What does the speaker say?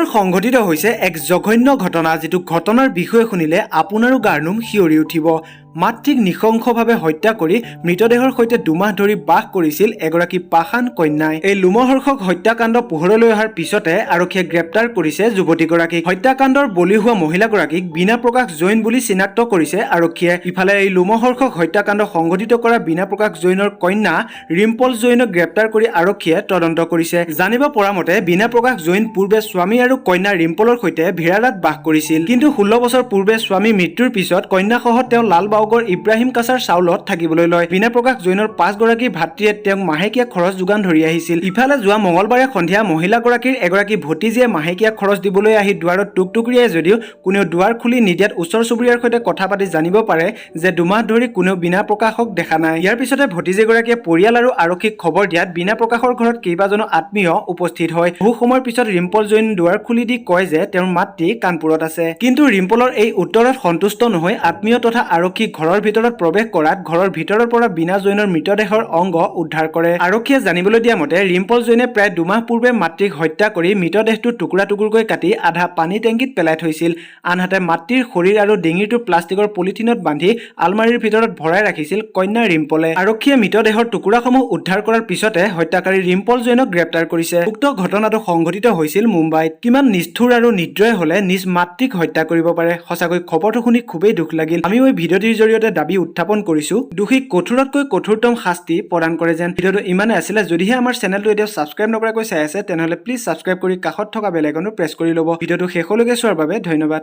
পুনৰ সংঘটিত হৈছে এক জঘন্য ঘটনা, যিটো ঘটনাৰ বিষয়ে শুনিলে আপোনাৰো গাৰ নোম শিয়ৰি উঠিব। মাতৃক নৃশংসভাৱে হত্যা কৰি মৃতদেহৰ সৈতে 2 মাহ ধৰি বাস কৰিছিল এগৰাকী পাষাণ কন্যাই। এই লোমহৰ্ষক হত্যাকাণ্ড পোহৰলৈ অহাৰ পিছতে আৰক্ষীয়ে গ্ৰেপ্তাৰ কৰিছে যুৱতীগৰাকীক। হত্যাকাণ্ডৰ বলি হোৱা মহিলাগৰাকীক বীণা প্ৰকাশ জৈন বুলি চিনাক্ত কৰিছে আৰক্ষীয়ে। ইফালে এই লোমহৰ্ষক হত্যাকাণ্ড সংঘটিত কৰা বীণা প্ৰকাশ জৈনৰ কন্যা ৰিম্পল জৈনক গ্ৰেপ্তাৰ কৰি আৰক্ষীয়ে তদন্ত কৰিছে। জানিব পৰা মতে, বীণা প্ৰকাশ জৈন পূৰ্বে স্বামী আৰু কন্যা ৰিম্পলৰ সৈতে ভিৰাৰাত বাস কৰিছিল। কিন্তু 16 বছৰ পূৰ্বে স্বামী মৃত্যুৰ পিছত কন্যাসহ তেওঁ লালবাউগৰ ইব্ৰাহিম কাছাৰ চাউলত থাকিবলৈ লয়। বীণা প্ৰকাশ জৈনৰ পাঁচগৰাকী ভাতৃয়ে তেওঁক মাহেকীয়া খৰচ যোগান ধৰি আহিছিল। ইফালে যোৱা মঙলবাৰে সন্ধিয়া মহিলাগৰাকীৰ এগৰাকী ভতিজীয়ে মাহেকীয়া খৰচ দিবলৈ আহি দুৱাৰত টুকটুকিয়াই যদিও কোনেও দুৱাৰ খুলি নিদিয়াত ওচৰ চুবুৰীয়াৰ সৈতে কথা পাতি জানিব পাৰে যে 2 মাহ ধৰি কোনেও বীণা প্ৰকাশক দেখা নাই। ইয়াৰ পিছতে ভতিজীগৰাকীয়ে পৰিয়াল আৰু আৰক্ষীক খবৰ দিয়াত বীণা প্ৰকাশৰ ঘৰত কেইবাজনো আত্মীয় উপস্থিত হয়। বহু সময়ৰ পিছত ৰিম্পল জৈন দুৱাৰ খুলি দি কয় যে তেওঁৰ মাতৃ কানপুৰত আছে। কিন্তু ৰিম্পলৰ এই উত্তৰত সন্তুষ্ট নহৈ আত্মীয় তথা আৰক্ষী ঘৰৰ ভিতৰত প্ৰৱেশ কৰাত ঘৰৰ ভিতৰৰ পৰা বীণা জৈনৰ মৃতদেহৰ অংগ উদ্ধাৰ কৰে। আৰক্ষীয়ে জানিবলৈ দিয়া মতে, ৰিম্পল জৈনে প্ৰায় 2 মাহ পূৰ্বে মাতৃক হত্যা কৰি মৃতদেহটো টুকুৰা টুকুৰকৈ কাটি আধা পানী টেংকিত পেলাই থৈছিল। আনহাতে মাতৃৰ শৰীৰ আৰু ডিঙিটো প্লাষ্টিকৰ পলিথিনত বান্ধি আলমাৰীৰ ভিতৰত ভৰাই ৰাখিছিল কন্যা ৰিম্পলে। আৰক্ষীয়ে মৃতদেহৰ টুকুৰাসমূহ উদ্ধাৰ কৰাৰ পিছতে হত্যাকাৰী ৰিম্পল জৈনক গ্ৰেপ্তাৰ কৰিছে। উক্ত ঘটনাটো সংঘটিত হৈছিল মুম্বাইত। কিমান নিষ্ঠুৰ আৰু নিৰ্দয় হলে নিজ মাতৃক হত্যা কৰিব পাৰে? সঁচাকৈ খবৰটো শুনি খুবেই দুখ লাগিল। আমিও এই ভিডিঅ'টিৰ জৰিয়তে দাবী উত্থাপন কৰিছো, দোষীক কঠোৰতকৈ কঠোৰতম শাস্তি প্ৰদান কৰে যেন। ভিডিঅ'টো ইমানে আছিলে। যদিহে আমাৰ চেনেলটো এতিয়াও ছাবস্ক্ৰাইব নকৰাকৈ চাই আছে, তেনেহ'লে প্লিজ ছাবস্ক্ৰাইব কৰি কাষত থকা বেল আইকনটো প্ৰেছ কৰি ল'ব। ভিডিঅ'টো শেষলৈকে চোৱাৰ বাবে ধন্যবাদ।